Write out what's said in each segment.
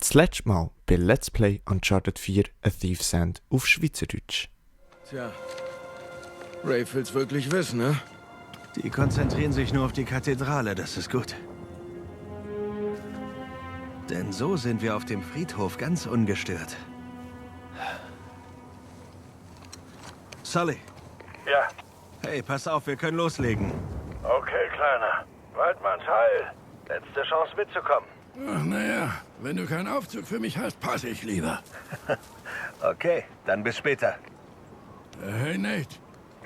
Das letzte Mal bei Let's Play Uncharted 4 A Thief's End auf Schweizerdeutsch. Tja, Rafe will's wirklich wissen, ne? Die konzentrieren sich nur auf die Kathedrale, das ist gut. Denn so sind wir auf dem Friedhof ganz ungestört. Sully. Ja. Hey, pass auf, wir können loslegen. Okay, Kleiner. Waldmanns Heil. Letzte Chance mitzukommen. Ach, naja, wenn du keinen Aufzug für mich hast, passe ich lieber. Okay, dann bis später. Hey, Nate.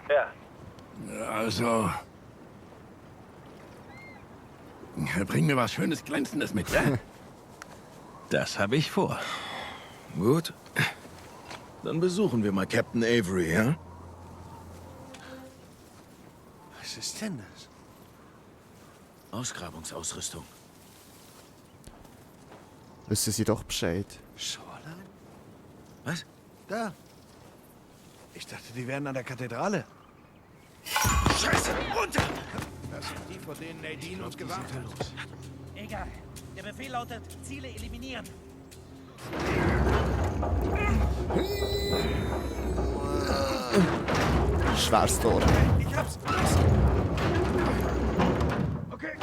Ja. Also... Bring mir was Schönes, Glänzendes mit, ja? Das habe ich vor. Gut. Dann besuchen wir mal Captain Avery, ja? Was ist denn das? Ausgrabungsausrüstung. Wissen Sie doch Bescheid. Shoreline? Was? Da. Ich dachte, die wären an der Kathedrale. Scheiße, runter! Das sind die, vor denen Nadine uns gewarnt hat. Egal. Der Befehl lautet, Ziele eliminieren. Schweres Tor. Ich hab's. Okay.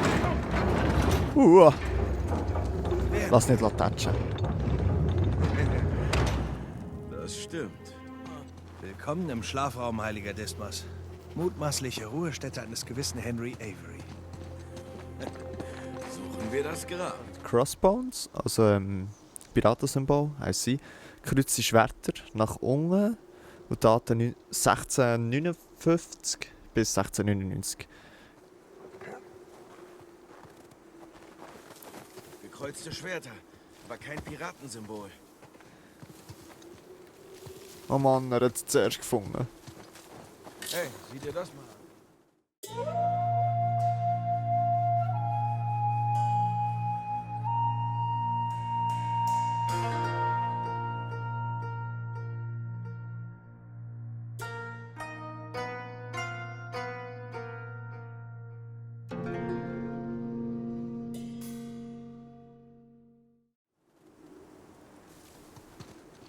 Lass nicht tatschen. Das stimmt. Willkommen im Schlafraum, heiliger Dismas. Mutmaßliche Ruhestätte eines gewissen Henry Avery. Suchen wir das Grab. Crossbones, also Piratensymbol, heisst sie, kreuzt die Schwerter nach unten und Daten 1659 bis 1699. Gekreuzte Schwerter, aber kein Piratensymbol. Oh Mann, er hat es zuerst gefunden. Hey, sieh dir das mal an.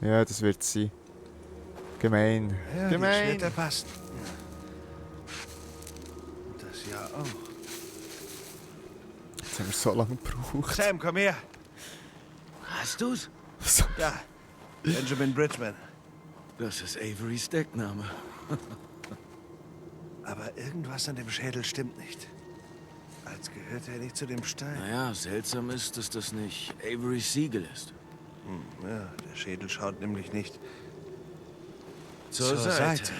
Ja, das wird sie. Gemein. Ja, Gemein. die Schwerter passen. Und das ja auch. Jetzt haben wir so lange gebraucht. Sam, komm her. Hast du's? So. Da. Benjamin Bridgman. Das ist Averys Deckname. Aber irgendwas an dem Schädel stimmt nicht. Als gehörte er nicht zu dem Stein. Naja, seltsam ist, dass das nicht Averys Siegel ist. Ja, der Schädel schaut nämlich nicht Zur Seite.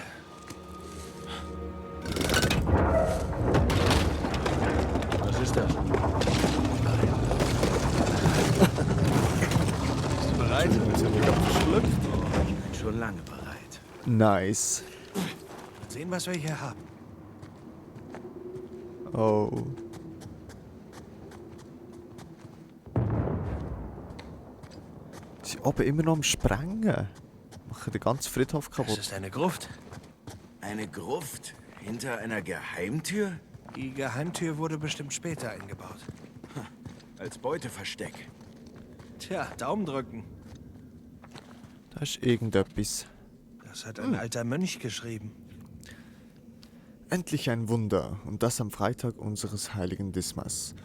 Was ist das? Bist du bereit? Ich bin schon lange bereit. Nice. Mal sehen, was wir hier haben. Oh. Sie sind oben immer noch am Sprengen. Machen den ganzen Friedhof Das kaputt. ist eine Gruft. Eine Gruft hinter einer Geheimtür? Die Geheimtür wurde bestimmt später eingebaut. Als Beuteversteck. Tja, Daumen drücken. Da ist irgendetwas. Das hat ein alter Mönch geschrieben. Endlich ein Wunder, und das am Freitag unseres heiligen Dismas.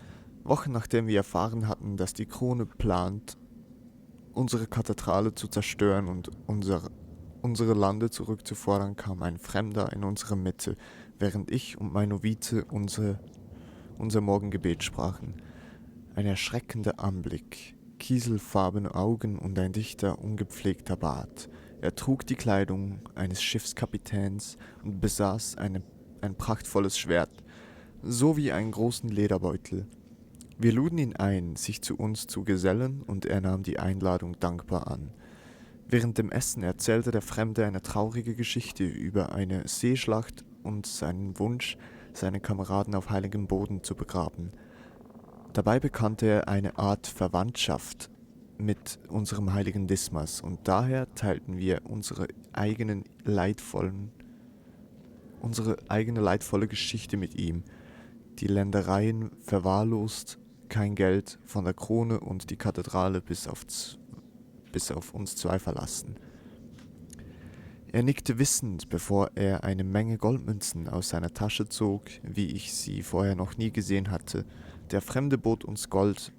Wochen nachdem wir erfahren hatten, dass die Krone plant, unsere Kathedrale zu zerstören und unsere Lande zurückzufordern, kam ein Fremder in unsere Mitte, während ich und mein Novize unser Morgengebet sprachen. Ein erschreckender Anblick, kieselfarbene Augen und ein dichter, ungepflegter Bart. Er trug die Kleidung eines Schiffskapitäns und besaß ein prachtvolles Schwert, sowie einen großen Lederbeutel. Wir luden ihn ein, sich zu uns zu gesellen, und er nahm die Einladung dankbar an. Während dem Essen erzählte der Fremde eine traurige Geschichte über eine Seeschlacht und seinen Wunsch, seine Kameraden auf heiligem Boden zu begraben. Dabei bekannte er eine Art Verwandtschaft mit unserem heiligen Dismas, und daher teilten wir unsere eigene leidvolle Geschichte mit ihm, die Ländereien verwahrlost, kein Geld, von der Krone und die Kathedrale bis auf uns zwei verlassen. Er nickte wissend, bevor er eine Menge Goldmünzen aus seiner Tasche zog, wie ich sie vorher noch nie gesehen hatte. Der Fremde bot uns Gold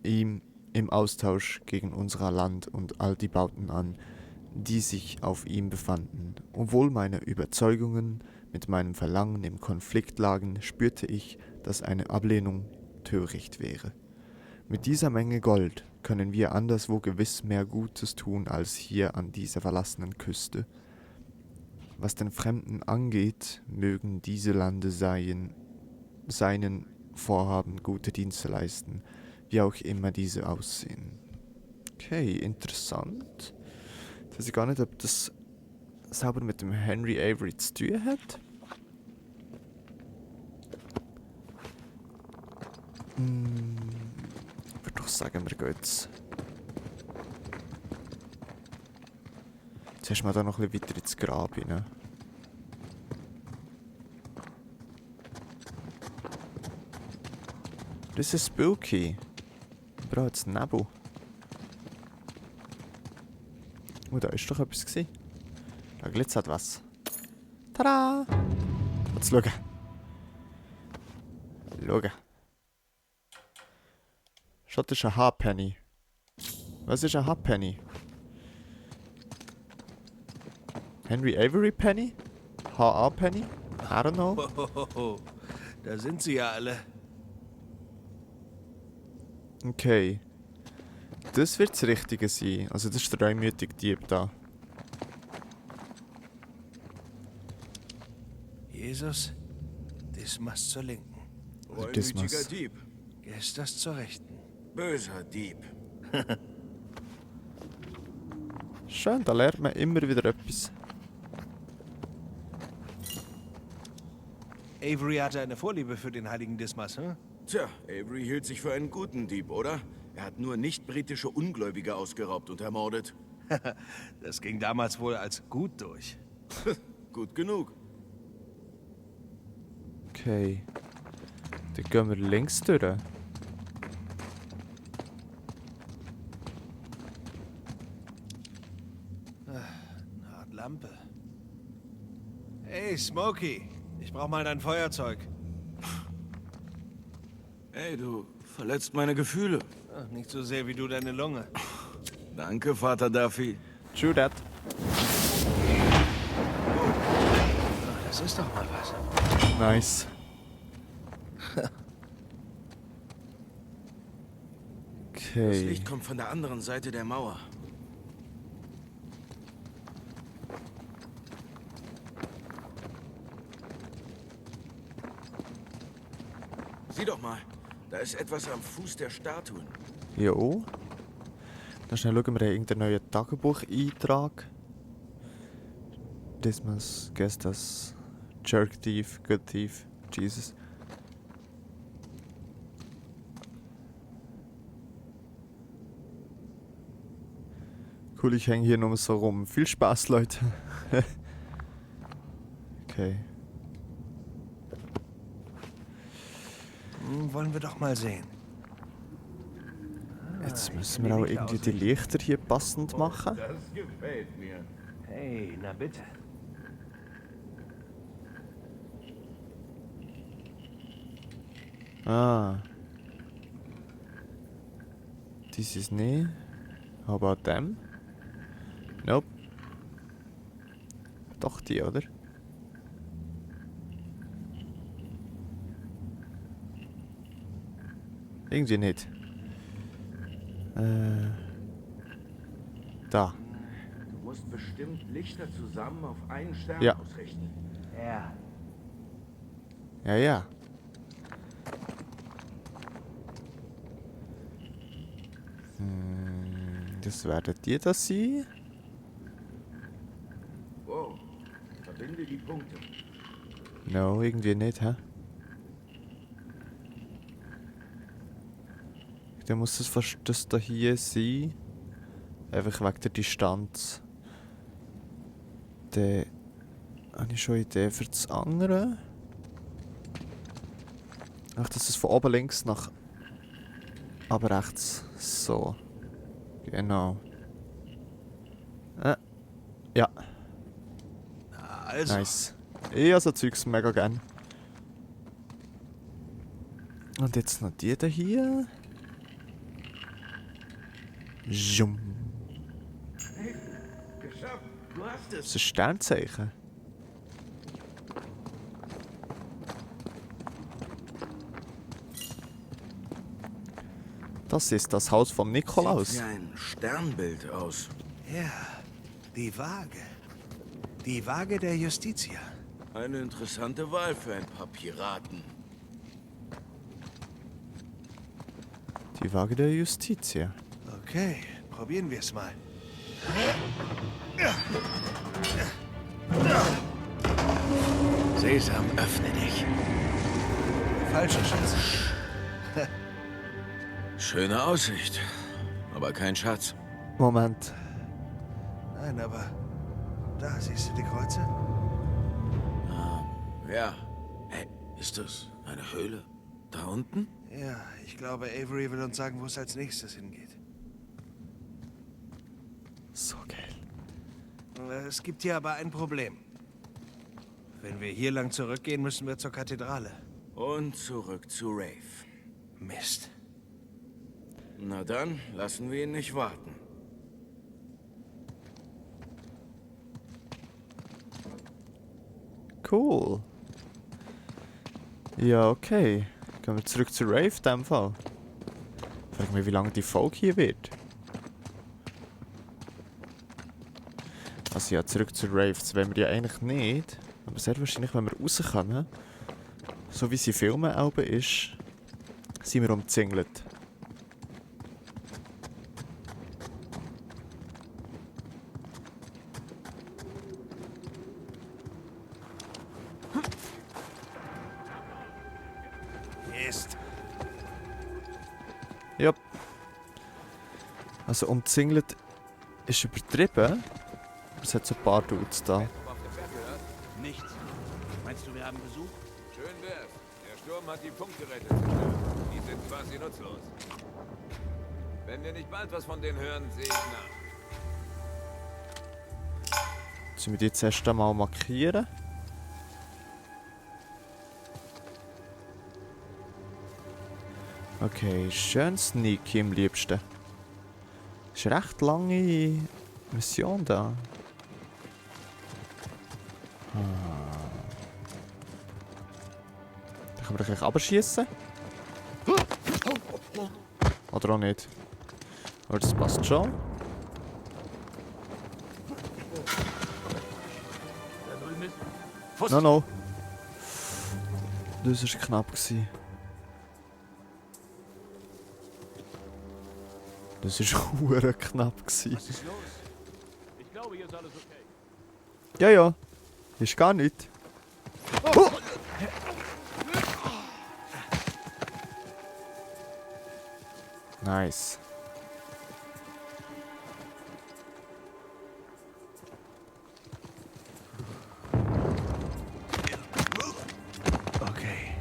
ihm im Austausch gegen unser Land und all die Bauten an, die sich auf ihm befanden. Obwohl meine Überzeugungen mit meinem Verlangen im Konflikt lagen, spürte ich, dass eine Ablehnung töricht wäre. Mit dieser Menge Gold können wir anderswo gewiss mehr Gutes tun als hier an dieser verlassenen Küste. Was den Fremden angeht, mögen diese Lande seinen Vorhaben gute Dienste leisten, wie auch immer diese aussehen. Okay, interessant. Ich weiß gar nicht, ob das sauber mit dem Henry Avery zu tun hat. Ich würde doch sagen, wir gehen jetzt. Zuerst mal da noch ein bisschen weiter ins Grab rein. Das ist spooky. Bro, jetzt Nebel. Oh, da ist doch etwas gewesen. Da glitzert was. Tada! Jetzt schauen. Schauen. Schau, das ist ein Halfpenny. Was ist ein Halfpenny? Henry Avery Penny? HA Penny? I don't know. Hohoho. Da sind sie ja alle. Okay. Das wird das Richtige sein. Also das ist der reumütige Dieb da. Jesus, Dismas zur Linken. Dismas. Reumütiger Dieb. Gestas zur Rechten. Böser Dieb. Schön, da lernt man immer wieder etwas. Avery hatte eine Vorliebe für den heiligen Dismas, hm? Tja, Avery hielt sich für einen guten Dieb, oder? Er hat nur nicht-britische Ungläubige ausgeraubt und ermordet. Das ging damals wohl als gut durch. Gut genug. Okay. Dann gehen wir links durch. Eine Art Lampe. Hey, Smokey. Ich brauch mal dein Feuerzeug. Ey, du verletzt meine Gefühle. Ach, nicht so sehr wie du deine Lunge. Danke, Vater Duffy. True that. Ach, das ist doch mal was. Nice. Das Okay. Licht kommt von der anderen Seite der Mauer. Sieh doch mal, da ist etwas am Fuß der Statuen. Jo. Dann schnell schauen wir irgendeinen neuen Tagebucheintrag. Dismas, Gestas, Jerk Thief, Good Thief, Jesus. Cool, ich hänge hier nur so rum. Viel Spaß, Leute. Okay. Wollen wir doch mal sehen. Jetzt müssen wir auch irgendwie die Lichter hier passend machen. Das gefällt mir. Hey, na bitte. Ah. This is new. How about them? Nope. Doch die, oder? Irgendwie nicht. Da. Du musst bestimmt Lichter zusammen auf einen Stern Ja. ausrichten. Ja. Ja, ja. Das werden die das sein? Wow, verbinde die Punkte. No, irgendwie nicht, hä? Dann muss es fast das da hier sein. Einfach wegen der Distanz. Dann habe ich schon eine Idee für das andere. Ach, dass es von oben links nach Aber rechts. So. Genau. Ja, Also, nice. Ich habe so Zeugs mega gern. Und jetzt noch die da hier. Jum. Geschafft. Du hast Das es. ist ein Sternzeichen. Das ist das Haus vom Nikolaus. Sieht wie ein Sternbild aus. ja, die Waage. Die Waage der Justitia. Eine interessante Wahl für ein paar Piraten. Die Waage der Justitia. Okay, probieren wir es mal. Sesam, öffne dich. Falscher Schatz. Schöne Aussicht, aber kein Schatz. Moment. Nein, aber da siehst du die Kreuze? Ja. Hey, ist das eine Höhle? Da unten? Ja, ich glaube, Avery will uns sagen, wo es als nächstes hingeht. So geil. Es gibt hier aber ein Problem. Wenn wir hier lang zurückgehen, müssen wir zur Kathedrale. Und zurück zu Rafe. Mist. Na dann, lassen wir ihn nicht warten. Cool. Ja, okay. Gehen wir zurück zu Rave in dem Fall. Frag mich, wie lange die Folge hier wird. Also ja, zurück zu Rave. Das wollen wir ja eigentlich nicht. Aber sehr wahrscheinlich, wenn wir rauskommen, so wie sie filmen auch ist, sind wir umzingelt. Mist. Ja. Also umzingelt ist übertrieben. Aber es hat so ein paar Dudes da. Nichts. Meinst du, wir haben Besuch? Schön wär's. Der Sturm hat die Funkgeräte zerstört. Die sind quasi nutzlos. Wenn wir nicht bald was von denen hören, sehe ich nach. Sollen wir die jetzt erst einmal markieren? Okay, schön sneaky am liebsten. Das ist eine recht lange Mission da. Da können wir gleich abschießen. Oder auch nicht. Aber das passt schon. No, no. Das war knapp. Das war hure knapp. Was ist los? Ich glaube, hier ist alles okay. Ja, ja. Ist gar nicht. Oh! Nice. Okay.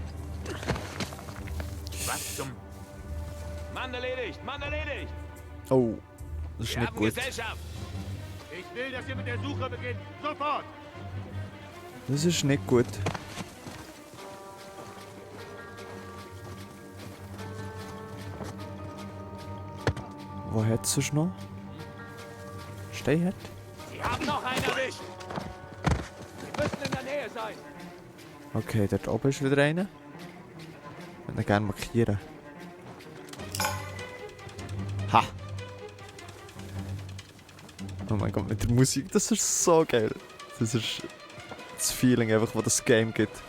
Was zum... Mann erledigt! Mann erledigt! Oh, das ist Wir nicht haben gut. Gesellschaft! Ich will, dass ihr mit der Suche beginnt. Sofort! Das ist nicht gut. Wo hat es noch? Steht? Sie haben noch einen erwischt! Sie müssen in der Nähe sein! Okay, dort oben ist wieder einer. Ich würde ihn gerne markieren. Ha! Oh mein Gott, mit der Musik, das ist so geil. Das ist das Feeling einfach, das das Game gibt.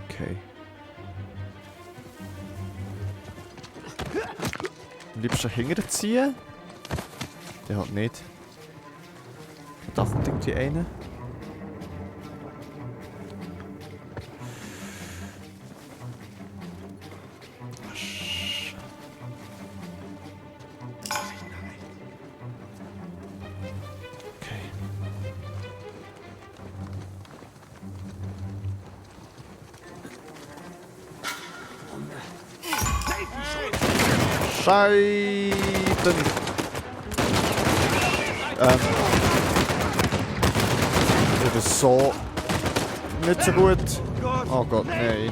Okay. Am liebsten hinterziehen? Der hat nicht. Da kommt irgendwie einer. Okay. Scheiden! Das ist so... nicht so gut. Oh Gott, nein.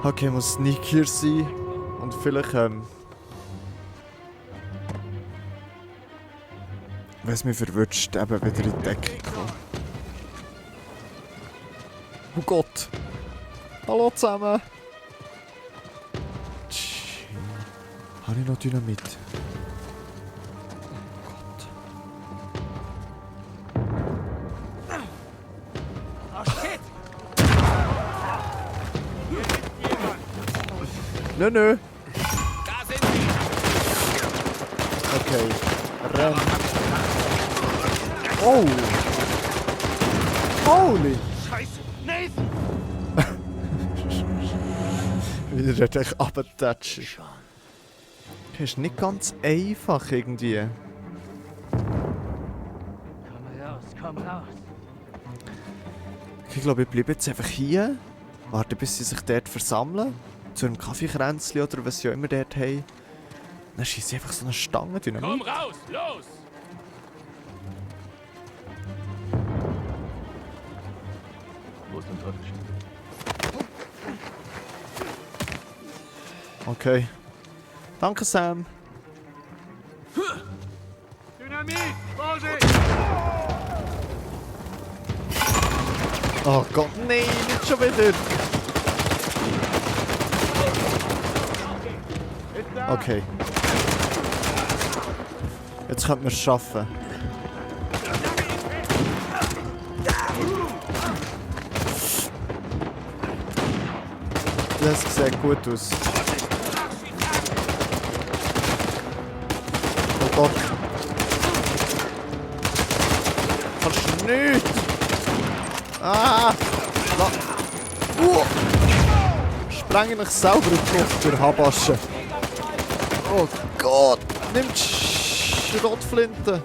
Okay, muss Nick hier sein. Und vielleicht, wenn es mich verwünscht, eben wieder in die Decke kommen. Oh Gott! Hallo zusammen! Habe ich noch Dynamit? Oh shit! Nö, nö. Da sind sie! Okay. Renn. Oh! Holy! Scheiße! Nathan! Wieder dort echt abtatschen. Das ist nicht ganz einfach irgendwie. Komm raus! Ich glaube, ich bleibe jetzt einfach hier. Warte, bis sie sich dort versammeln. Zu einem Kaffeekränzchen oder was sie auch immer dort haben. Dann schieße ich einfach so eine Stange Dynamit. Komm raus! Los! Okay. Danke, Sam. Dynamit! Vorsicht! Oh Gott, nein, nicht schon wieder. Okay. Jetzt könnten wir es schaffen. Das sieht gut aus. Oh Gott. Kannst du nicht! Ah! Spreng ich selber in die Luft durch Habasche. Oh Gott! Nimm die Schrotflinte!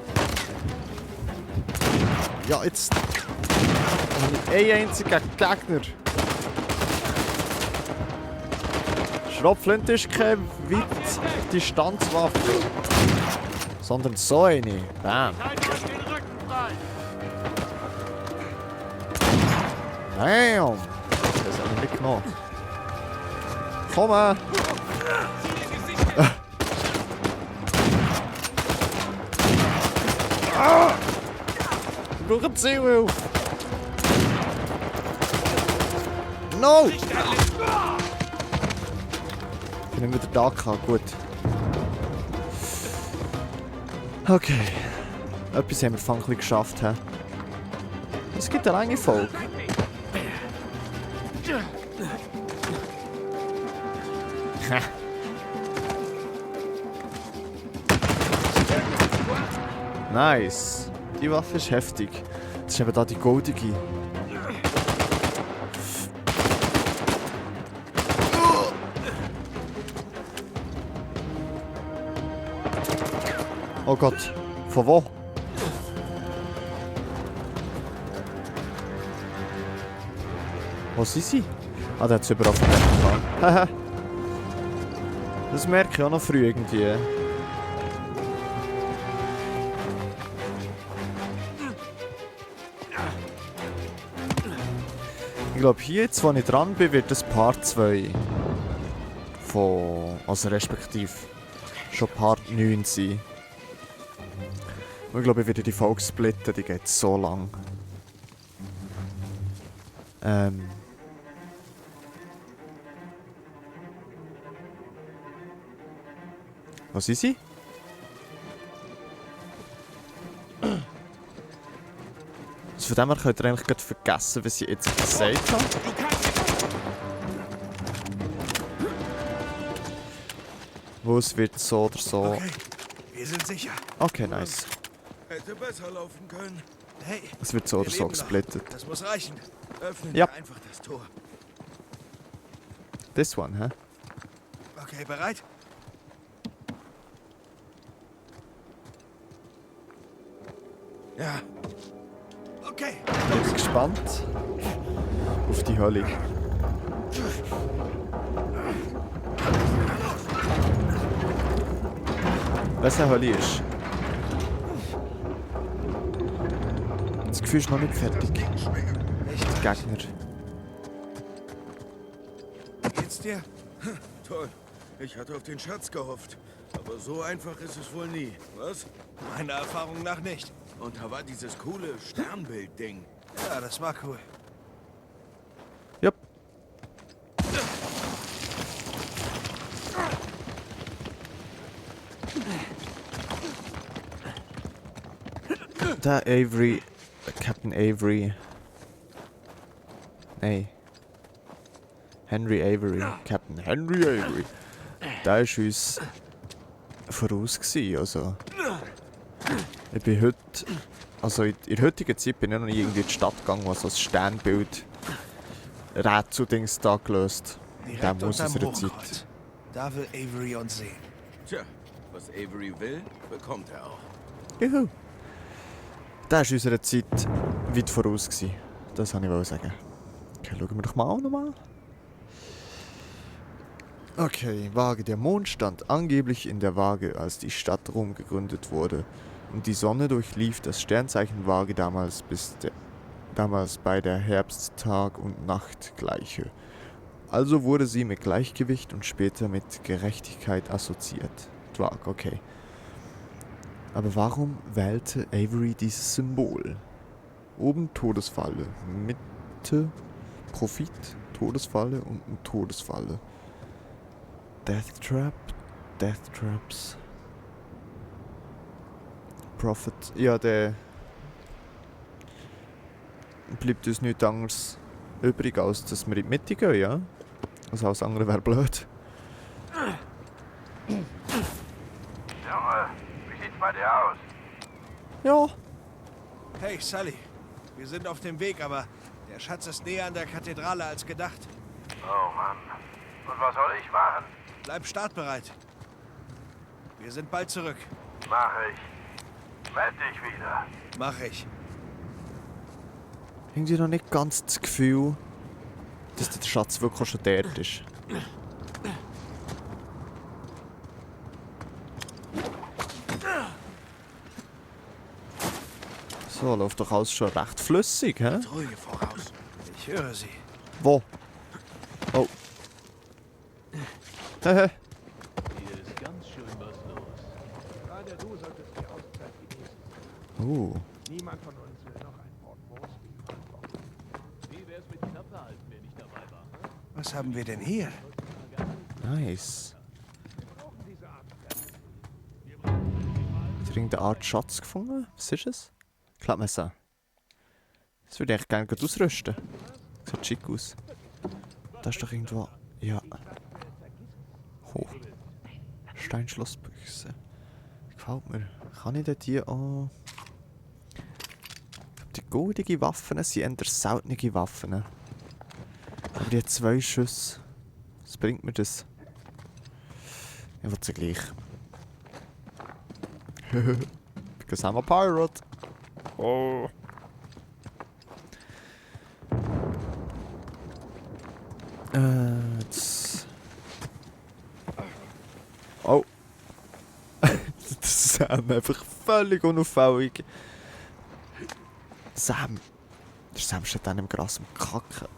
Ja, jetzt... habe ich einen einzigen Gegner. Schrotflinte ist keine Weitdistanzwaffe. Sondern so eine. Bam! Damn! Das habe ich nicht genommen. Komm her! Ich brauche Zielhilfe! No! Ich bin wieder da gehabt, gut. Okay. Etwas haben wir fanglich geschafft, hä? Es gibt eine lange Folge. Nice. Die Waffe ist heftig. Das ist eben da die goldige. Oh Gott. Von wo? Wo sind sie? Ah, der hat es überall verdeckt. Das merke ich auch noch früh irgendwie. Ich glaube, hier jetzt, wo ich dran bin, wird das Part 2 von... also respektive schon Part 9 sein. Und ich glaube, ich werde die Folge splitten, die geht so lang. Was ist sie? Also von dem her könnt ihr eigentlich gerade vergessen, was ich jetzt gesagt habe. Wo es wird so oder so. Okay, wir sind sicher. Okay, nice. Hätte besser laufen können. Hey, Es wird so wir oder so leben noch. gesplittet. Das muss reichen. Öffnen Ja. wir einfach das Tor. This one, hä? Okay, bereit? Ja, Okay. Ich bin gespannt auf die Hölle. Was eine Hölle ist. Das Gefühl ist noch nicht fertig. Echt? Gegner. Geht's dir? Toll. Ich hatte auf den Schatz gehofft. Aber so einfach ist es wohl nie. Was? Meiner Erfahrung nach nicht. Und da war dieses coole Sternbild-Ding. Ja, das war cool. Jupp. Der Avery, Captain Avery. Nee. Henry Avery. Captain Henry Avery. Der ist uns voraus gewesen, also. Ich bin heute, also in der heutigen Zeit bin ich noch nie irgendwie in die Stadt gegangen, was so ein Sternbild Rätsel-Dings da gelöst. Der Direkt muss unterm unserer Zeit. Hochkreuz. Da will Avery uns sehen. Tja, was Avery will, bekommt er auch. Juhu. Der war unserer Zeit weit voraus gewesen. Das wollte ich sagen. Okay, schauen wir doch mal nochmal. Okay, Waage. Der Mond stand angeblich in der Waage, als die Stadt Rom gegründet wurde. Und die Sonne durchlief das Sternzeichen Waage damals bei der Herbsttag- und Nachtgleiche. Also wurde sie mit Gleichgewicht und später mit Gerechtigkeit assoziiert. Waage, okay. Aber warum wählte Avery dieses Symbol? Oben Todesfalle, Mitte Profit, Todesfalle und eine Todesfalle. Death Trap, Death Traps. Profit, ja, der bleibt uns nichts anderes übrig, als dass wir in die Mitte gehen, ja? Also alles andere wäre blöd. Junge, wie sieht's bei dir aus? Ja. Hey, Sully. Wir sind auf dem Weg, aber der Schatz ist näher an der Kathedrale als gedacht. Oh Mann. Und was soll ich machen? Bleib startbereit. Wir sind bald zurück. Mach ich. Meld dich wieder. Mach ich. Irgendwie noch nicht ganz das Gefühl, dass der Schatz wirklich schon dort ist. So, läuft doch alles schon recht flüssig, hä? Patrouille voraus. Ich höre sie. Wo? Oh. Hehe. Hier ist ganz schön was los. Gerade du solltest die Auszeit genießen. Niemand von uns will noch ein Port Moresby verantworten. Wie wär's mit Klappe halten, wer nicht dabei war? Hm? Was haben wir denn hier? Nice. Brauchen diese Art Sterne. Hat er irgendeine Art Schatz gefunden? Was ist es? Klappmesser. Das würde ich eigentlich gerne gut ausrüsten. Sieht schick aus. Da ist doch irgendwo... Ja. Oh. Steinschlossbüchse. Gefällt mir. Kann ich denn die auch... Die goldige Waffen sind eher seltene Waffen. Aber die hat 2 Schüsse. Was bringt mir das? Ich will sie gleich. Because I'm a pirate. Oh. Jetzt. Oh. Sam einfach völlig unauffällig. Sam. Der Sam steht dann im Gras am Kacken.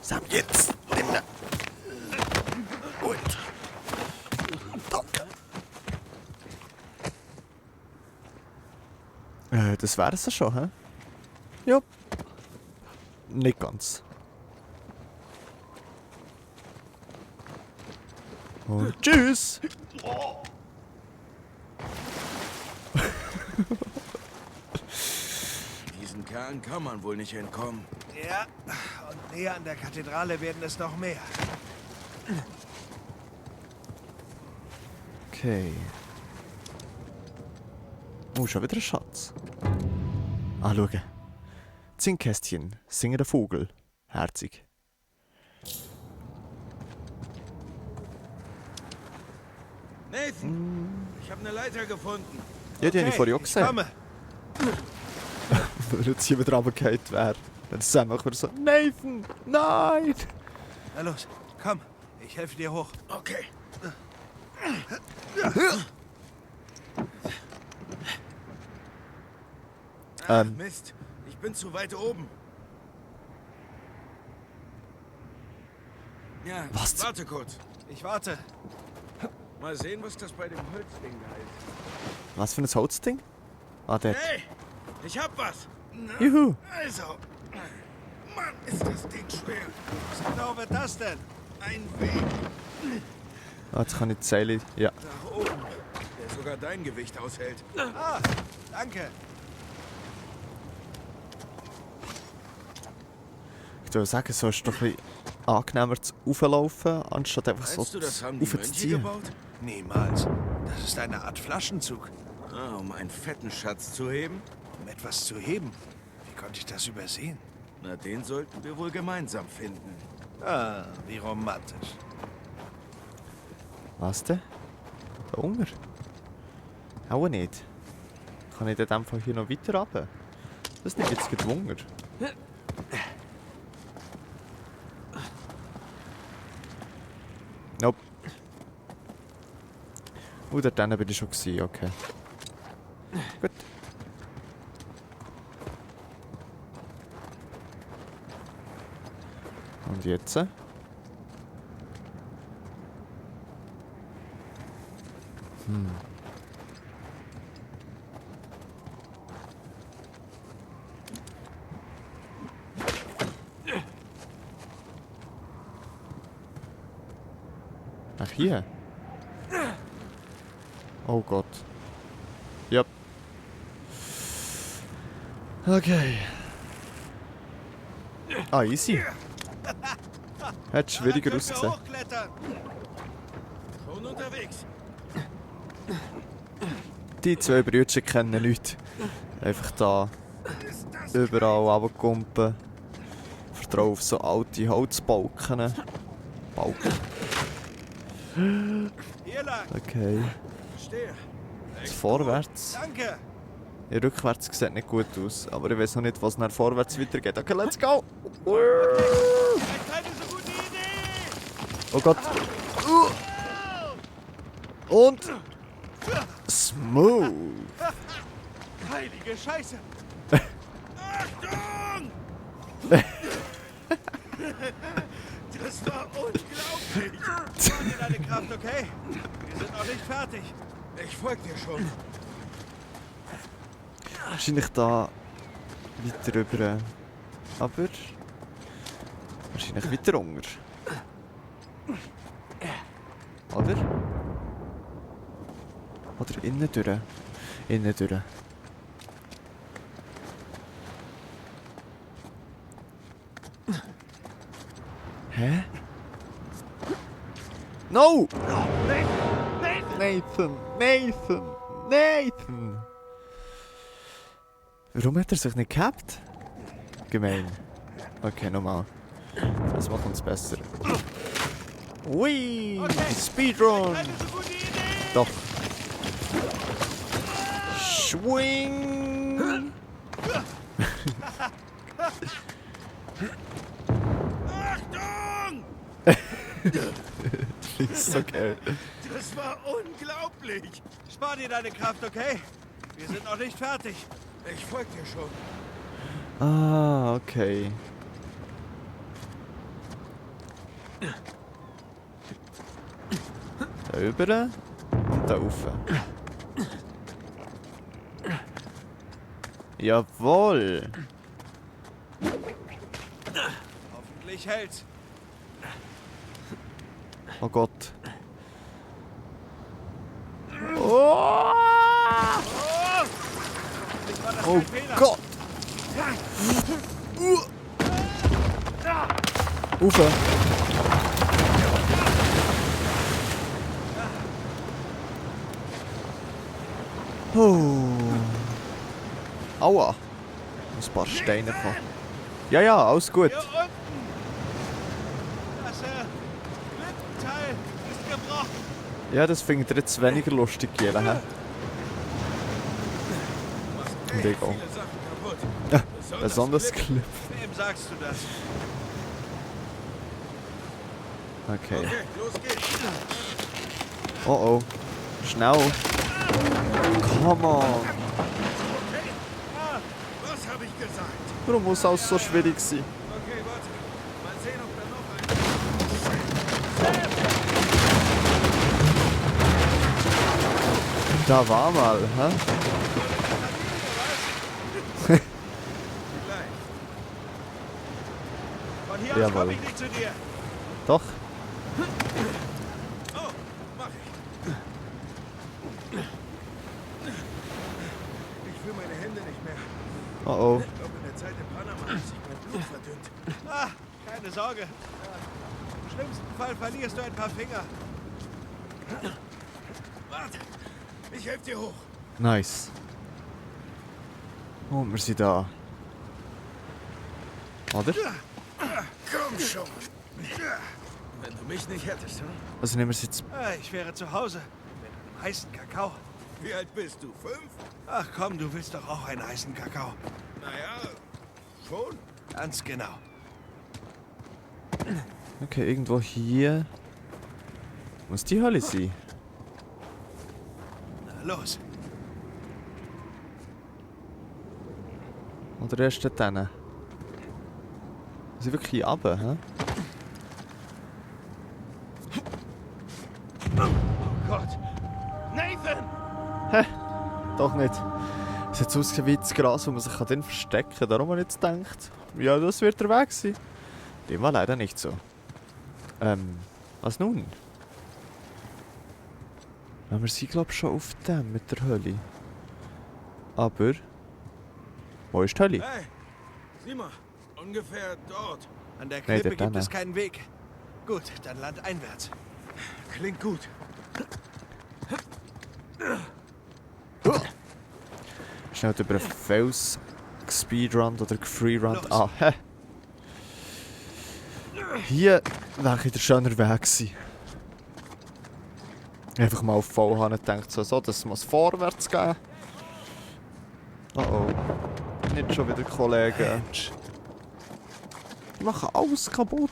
Sam, jetzt! Nimm ihn! Gut. Danke. Das wär's ja schon, hä? Ja. Nicht ganz. Und tschüss! Diesen Kerlen kann man wohl nicht entkommen. Ja, und näher an der Kathedrale werden es noch mehr. Okay. Oh, schon wieder ein Schatz. Ah, schau. Zinkkästchen, singender Vogel. Herzig. Nathan, ich habe eine Leiter gefunden. Ja, die habe ich vorhin auch ich gesehen. komme. Wenn jetzt hier wieder runtergefallen wäre. Dann Sam auch wieder so, Nathan, nein! Na los, komm. Ich helfe dir hoch. Okay. Mist, ich bin zu weit oben. Ja, Was? warte kurz. Ich warte. Mal sehen, was das bei dem Holzding heißt. Was für ein Holzding? Ah, der. Hey, ich hab was. Na, Juhu. Also, Mann, ist das Ding schwer. Was genau wird das denn? Ein Weg Ah, jetzt kann ich die Seile. Ja. nach oben, der sogar dein Gewicht aushält. Ah, danke. Ich würde sagen, so ist es doch ein bisschen angenehmer zu auflaufen, anstatt einfach so Meinst du, das haben die Mönche aufzuziehen. gebaut? Niemals. Das ist eine Art Flaschenzug. Ah, um einen fetten Schatz zu heben? Um etwas zu heben. Wie konnte ich das übersehen? Na, den sollten wir wohl gemeinsam finden. Ah, wie romantisch. Was denn? Der Hunger? Auch nicht. Kann ich dann einfach hier noch weiter runter? Das ist nicht jetzt gedwungen. Nope. Oder dann bin ich schon gewesen, okay. Gut. Und jetzt? Ach, hier. Oh Gott. Yep. Okay. Ah, easy. Hat schwieriger Könnt ihr ausgesehen. hochklettern? Schon unterwegs. Die zwei Brüder kennen nichts. Einfach da überall runterkumpen. Vertrauen auf so alte Holzbalken. Balken. Hier lang. Okay. Verstehe. Jetzt vorwärts. Danke. Ja, rückwärts sieht nicht gut aus, aber ich weiß noch nicht, was nach vorwärts weitergeht. Okay, let's go! Keine so gute Idee. Oh Gott! Und smooth! Heilige Scheiße. Achtung! Das war unglaublich. Spar dir deine Kraft, okay? Wir sind noch nicht fertig. Ich folg dir schon. Wahrscheinlich da weiter rüber. Aber wahrscheinlich weiter unter. Oder? Oder innen durch. Innen durch. Hä? No! Nathan! Nathan! Nathan! Warum hat er sich nicht gehabt? Gemein. Okay, nochmal. Das macht uns besser. Ui! Speedrun! Keine so gute Idee. Doch. Schwing! Achtung! Ist okay. Das war unglaublich. Spar dir deine Kraft, okay? Wir sind noch nicht fertig. Ich folg dir schon. Ah, okay. Da rüber und da rauf. Jawohl! Hoffentlich hält's. Oh Gott. Oh, Hoffentlich war das oh kein Fehler. Gott! Ufer! Oh. Aua! Ein paar Steine kommen. Ja, ja, alles gut. Hier unten. Das Glitteil ist gebrochen. Ja, das findet ihr jetzt weniger lustig, jeder. Hä? Und ich auch. Viele Sachen kaputt. Ja, Besonders besonders Clip. Wem sagst du das? Okay. Okay, los geht's. Oh oh. Schnell. Come on. Warum muss alles so schwierig sein? Okay, warte. Mal sehen, ob da noch ein... Da war mal, hä? Vielleicht. Von hier aus Jawohl. komme ich nicht zu dir. Doch. Oh, mach ich. Ich fühle meine Hände nicht mehr. Oh oh. Ich glaube, in der Zeit in Panama hat sich mein Blut verdünnt. Ah, keine Sorge. Im schlimmsten Fall verlierst du ein paar Finger. Warte, ich helfe dir hoch. Nice. Und wir sind da. Oder? Komm schon. Wenn du mich nicht hättest, hm? Also nehmen wir es jetzt. Ah, ich wäre zu Hause. Mit einem heißen Kakao. Wie alt bist du? 5? Ach komm, du willst doch auch einen heißen Kakao. Naja, schon. Ganz genau. Okay, irgendwo hier. Muss die Hölle sein. Na los. Oder erst dort hin? Muss ich wirklich hier runter, hä? Oh Gott. Nathan! Doch nicht. Es hat ausgesehen wie das Gras, wo man sich drin verstecken kann. Darum habe ich jetzt gedacht, ja, das wird der Weg sein. Dem war leider nicht so. Was nun? Ja, wir sind glaube ich schon auf dem mit der Hölle. Aber... Wo ist die Hölle? Hey, sieh mal. Ungefähr dort. An der Nee, Klippe der gibt Tanne. es keinen Weg. Gut, dann landeinwärts. Klingt gut. Schnell über einen Fels gespeedrunnt oder gefreerunnt. Los. Ah, hä. Hier wäre der schöner Weg gewesen. Einfach mal auf Vollhahn gedacht, so, das muss vorwärts gehen. Oh oh. Nicht schon wieder Kollegen. Mensch. Die machen alles kaputt.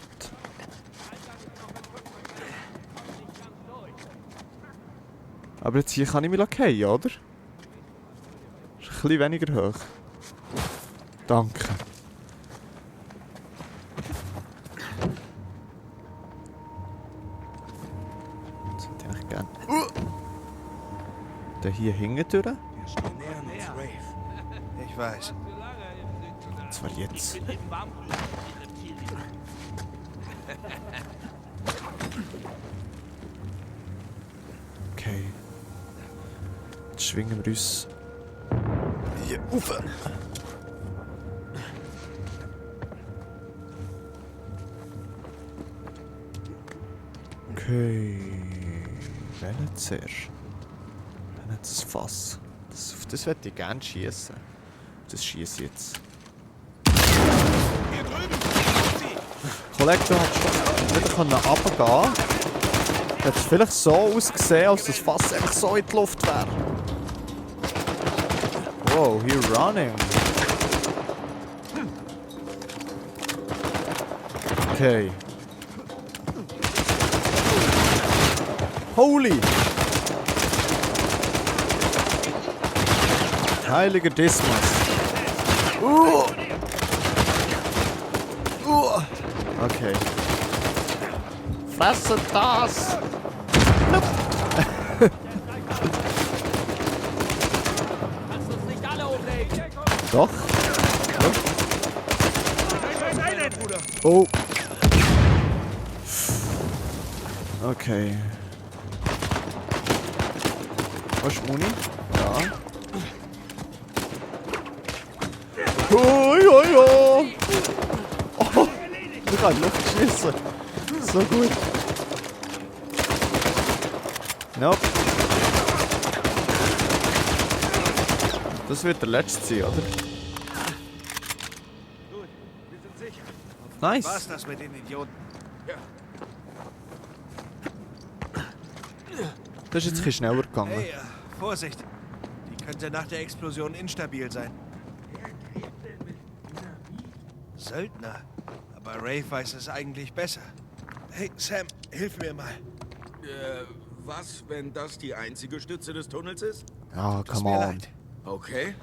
Aber jetzt hier kann ich mich fallen, oder? Ist ein bisschen weniger hoch. Danke. Das hätte ich eigentlich gern. Der hier hinten durch. Wir nähern uns Rave. Ich weiß. Und zwar jetzt. Okay. Jetzt schwingen wir uns hier rauf. Okay. Welchen zuerst? Welchen das Fass? Auf das würde ich gerne schießen. Das schieße ich jetzt. Hier drüben! Kollege, du hättest schon wieder runtergehen. Hat es vielleicht so ausgesehen, als das Fass einfach so in die Luft wäre. Wow, here running. Okay. Holy! Heiliger Dismas. Okay. Fresse das! Doch. Oh. Okay. Was ist Muni? Ja. Hoi, hoi, hoi. Oh, ich kann Luft schießen. So gut. Nope. Das wird der letzte sein, oder? Gut, wir sind sicher. Nice. War's das mit den Idioten? Das ist jetzt ein bisschen schneller gegangen. Hey, Vorsicht. Die könnte nach der Explosion instabil sein. Söldner. Aber Rafe weiß es eigentlich besser. Hey, Sam, hilf mir mal. Was, wenn das die einzige Stütze des Tunnels ist? Ah, Tut come mir on. leid. Okay.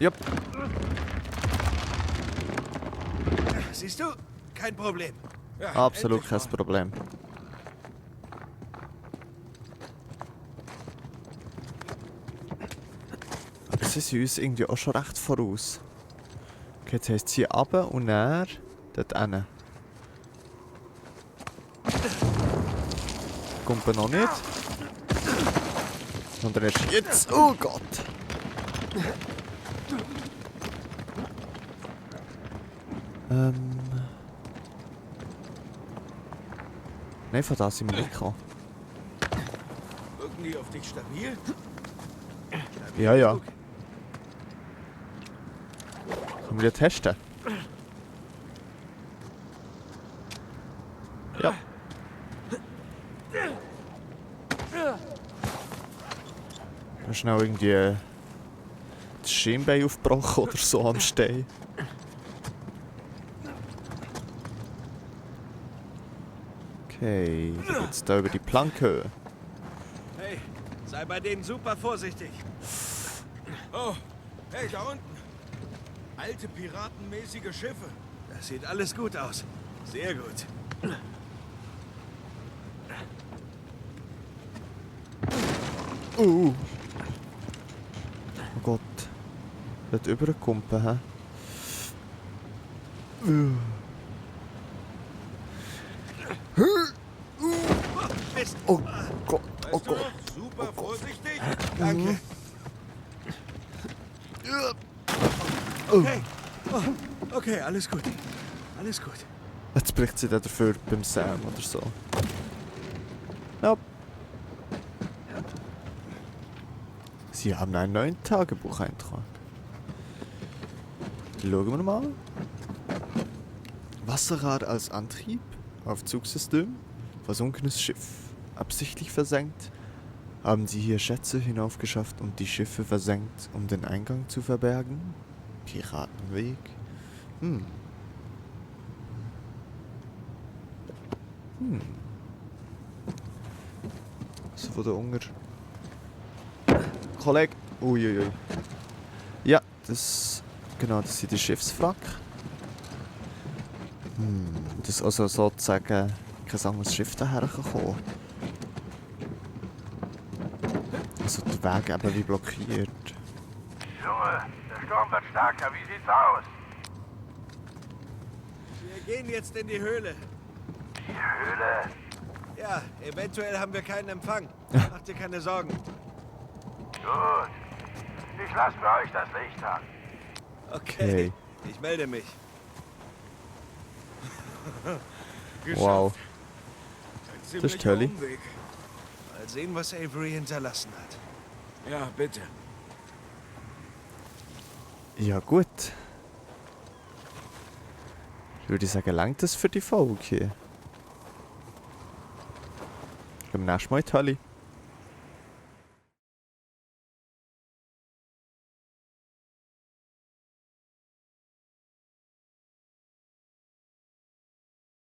Jupp. Siehst du? Kein Problem. Ja, Absolut endlich kein mal. Problem. Aber sie sind uns irgendwie auch schon recht voraus. Okay, jetzt heisst es hier runter und dann dort hin. Kommt er noch nicht. Sondern erst jetzt. Oh Gott! Nein, von da sind wir nicht gekommen. Wirken die auf dich stabil? Ja, ja. Können wir testen? Ja. Da ist schnell irgendwie das Schienbein aufgebrochen oder so am Stein. Okay, dann geht's da über die Planke. Hey, sei bei denen super vorsichtig. Oh, hey, da unten. Alte piratenmäßige Schiffe. Das sieht alles gut aus. Sehr gut. Oh Gott. Dort überkumpen, hä? Mist. Oh Gott, oh Weißt du Gott. noch? Super vorsichtig. Danke. Okay. Oh, okay, alles gut. Alles gut. Jetzt bricht sie dann dafür beim Sam oder so. Ja. Sie haben einen neuen Tagebucheintrag. Schauen wir mal. Wasserrad als Antrieb, Aufzugssystem, versunkenes Schiff, absichtlich versenkt. Haben Sie hier Schätze hinaufgeschafft und die Schiffe versenkt, um den Eingang zu verbergen? Piratenweg? So von da unten. Kollege. Uiuiui. Ja, das. Genau, das sind die Schiffswrack. Das ist also sozusagen kein anderes Schiff daher kommen. Also der Weg eben wie blockiert. Junge, der Sturm wird stärker. Wie sieht's aus? Wir gehen jetzt in die Höhle. Die Höhle? Ja, eventuell haben wir keinen Empfang. Mach dir keine Sorgen. Gut. Ich lasse für euch das Licht an. Okay. Hey. Ich melde mich. Wow. Ein ist ziemlicher Tully. Umweg. Mal sehen, was Avery hinterlassen hat. Ja, bitte. Ja gut. Ich würde sagen, langt das für die Folge hier. Beim nächsten Mal, Tully.